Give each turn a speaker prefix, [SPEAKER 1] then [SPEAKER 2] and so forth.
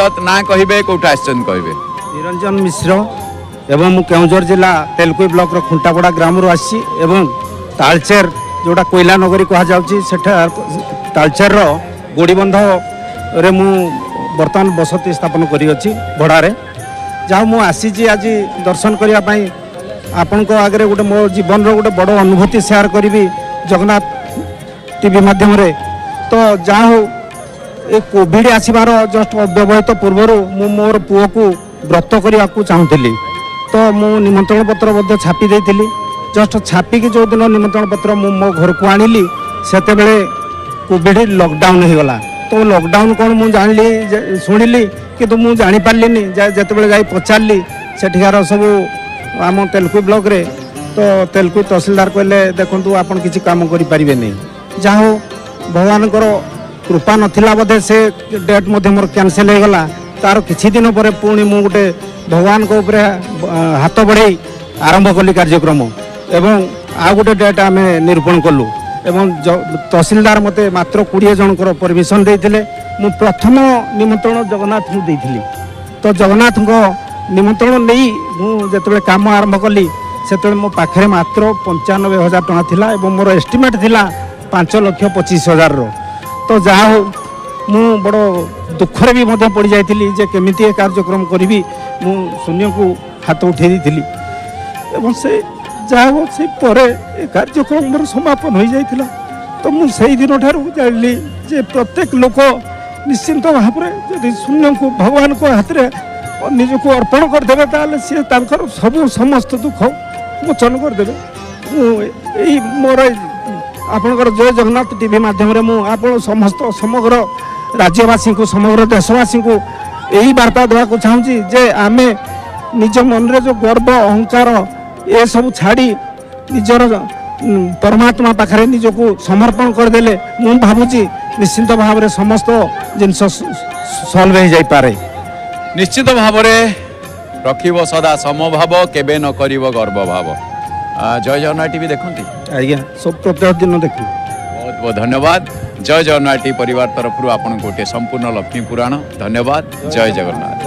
[SPEAKER 1] ସ୍ୱାଗତ। ନା କହିବେ, କୋଉଠୁ ଆସିଛନ୍ତି କହିବେ।
[SPEAKER 2] ନିରଞ୍ଜନ ମିଶ୍ର ଏବଂ ମୁଁ କେଉଁଝର ଜିଲ୍ଲା ତେଲକୋଇ ବ୍ଲକର ଖୁଣ୍ଟାପଡ଼ା ଗ୍ରାମରୁ ଆସିଛି ଏବଂ ତାଳଚେର ଯେଉଁଟା କୋଇଲା ନଗରୀ କୁହାଯାଉଛି, ସେଠା ତାଳଚେରର ଗୋଡ଼ିବନ୍ଧରେ ମୁଁ ବର୍ତ୍ତମାନ ବସତି ସ୍ଥାପନ କରିଅଛି ଭଡ଼ାରେ। ଯାହା ମୁଁ ଆସିଛି ଆଜି ଦର୍ଶନ କରିବା ପାଇଁ, ଆପଣଙ୍କ ଆଗରେ ଗୋଟେ ମୋ ଜୀବନର ଗୋଟେ ବଡ଼ ଅନୁଭୂତି ସେୟାର କରିବି ଜଗନ୍ନାଥ ଟିଭି ମାଧ୍ୟମରେ। ତ ଯାହା ହଉ, ଏ କୋଭିଡ଼ ଆସିବାର ଜଷ୍ଟ ଅବ୍ୟବହିତ ପୂର୍ବରୁ ମୁଁ ମୋର ପୁଅକୁ ବ୍ରତ କରିବାକୁ ଚାହୁଁଥିଲି। ତ ମୁଁ ନିମନ୍ତ୍ରଣ ପତ୍ର ମଧ୍ୟ ଛାପି ଦେଇଥିଲି। ଜଷ୍ଟ ଛାପିକି ଯେଉଁଦିନ ନିମନ୍ତ୍ରଣ ପତ୍ର ମୁଁ ମୋ ଘରକୁ ଆଣିଲି, ସେତେବେଳେ କୋଭିଡ଼ ଲକଡାଉନ୍ ହେଇଗଲା। ତ ଲକଡାଉନ୍ କ'ଣ ମୁଁ ଜାଣିଲି, ଶୁଣିଲି, କିନ୍ତୁ ମୁଁ ଜାଣିପାରିଲିନି। ଯେତେବେଳେ ଯାଇ ପଚାରିଲି ସେଠିକାର ସବୁ ଆମ ତେଲକୋଇ ବ୍ଲକରେ, ତ ତେଲକୋଇ ତହସିଲଦାର କହିଲେ, ଦେଖନ୍ତୁ, ଆପଣ କିଛି କାମ କରିପାରିବେନି। ଯାହା ହଉ, ଭଗବାନଙ୍କର କୃପା ନଥିଲା ବୋଧେ, ସେ ଡେଟ୍ ମଧ୍ୟ ମୋର କ୍ୟାନସେଲ୍ ହେଇଗଲା। ତାର କିଛି ଦିନ ପରେ ପୁଣି ମୁଁ ଗୋଟେ ଭଗବାନଙ୍କ ଉପରେ ହାତ ବଢ଼େଇ ଆରମ୍ଭ କଲି କାର୍ଯ୍ୟକ୍ରମ ଏବଂ ଆଉ ଗୋଟେ ଡେଟ୍ ଆମେ ନିରୂପଣ କଲୁ ଏବଂ ତହସିଲଦାର ମୋତେ ମାତ୍ର 20 ଜଣଙ୍କର ପରମିସନ୍ ଦେଇଥିଲେ। ମୁଁ ପ୍ରଥମ ନିମନ୍ତ୍ରଣ ଜଗନ୍ନାଥଙ୍କୁ ଦେଇଥିଲି। ତ ଜଗନ୍ନାଥଙ୍କ ନିମନ୍ତ୍ରଣ ନେଇ ମୁଁ ଯେତେବେଳେ କାମ ଆରମ୍ଭ କଲି, ସେତେବେଳେ ମୋ ପାଖରେ ମାତ୍ର 95,000 ଟଙ୍କା ଥିଲା ଏବଂ ମୋର ଏଷ୍ଟିମେଟ୍ ଥିଲା 5,25,000ର। ତ ଯାହା ହଉ, ମୁଁ ବଡ଼ ଦୁଃଖରେ ବି ମଧ୍ୟ ପଡ଼ିଯାଇଥିଲି ଯେ କେମିତି ଏ କାର୍ଯ୍ୟକ୍ରମ କରିବି। ମୁଁ ଶୂନ୍ୟକୁ ହାତ ଉଠେଇ ଦେଇଥିଲି ଏବଂ ସେ ଯାହା ହଉ, ସେ ପରେ ଏ କାର୍ଯ୍ୟକ୍ରମ ମୋର ସମାପନ ହୋଇଯାଇଥିଲା। ତ ମୁଁ ସେଇ ଦିନଠାରୁ ଜାଣିଲି ଯେ ପ୍ରତ୍ୟେକ ଲୋକ ନିଶ୍ଚିନ୍ତ ଭାବରେ ଯଦି ଶୂନ୍ୟକୁ, ଭଗବାନଙ୍କ ହାତରେ ନିଜକୁ ଅର୍ପଣ କରିଦେବେ, ତାହେଲେ ସିଏ ତାଙ୍କର ସବୁ ସମସ୍ତ ଦୁଃଖ ମୋଚନ କରିଦେବେ। ମୁଁ ଏଇ ମୋର ଏଇ ଆପଣଙ୍କର ଜୟ ଜଗନ୍ନାଥ ଟିଭି ମାଧ୍ୟମରେ ମୁଁ ଆପଣ ସମସ୍ତ ସମଗ୍ର ରାଜ୍ୟବାସୀଙ୍କୁ, ସମଗ୍ର ଦେଶବାସୀଙ୍କୁ ଏହି ବାର୍ତ୍ତା ଦେବାକୁ ଚାହୁଁଛି ଯେ ଆମେ ନିଜ ମନରେ ଯେଉଁ ଗର୍ବ, ଅହଙ୍କାର ଏସବୁ ଛାଡ଼ି ନିଜର ପରମାତ୍ମା ପାଖରେ ନିଜକୁ ସମର୍ପଣ କରିଦେଲେ ମୁଁ ଭାବୁଛି ନିଶ୍ଚିନ୍ତ ଭାବରେ ସମସ୍ତ ଜିନିଷ ସଲ୍ଭ ହେଇଯାଇପାରେ।
[SPEAKER 1] ନିଶ୍ଚିତ ଭାବରେ ରଖିବ ସଦା ସମଭାବ, କେବେ ନ କରିବ ଗର୍ବ ଭାବ। ଜୟ ଜଗନ୍ନାଥ ଟିଭି ଦେଖନ୍ତି?
[SPEAKER 2] ଆଜ୍ଞା, ସବୁ ପ୍ରତ୍ୟେକ ଦିନ ଦେଖୁ।
[SPEAKER 1] ବହୁତ ବହୁତ ଧନ୍ୟବାଦ। ଜୟ ଜଗନ୍ନାଥ ଟିଭି ପରିବାର ତରଫରୁ ଆପଣଙ୍କୁ ଗୋଟିଏ ସମ୍ପୂର୍ଣ୍ଣ ଲକ୍ଷ୍ମୀ ପୁରାଣ। ଧନ୍ୟବାଦ। ଜୟ ଜଗନ୍ନାଥ।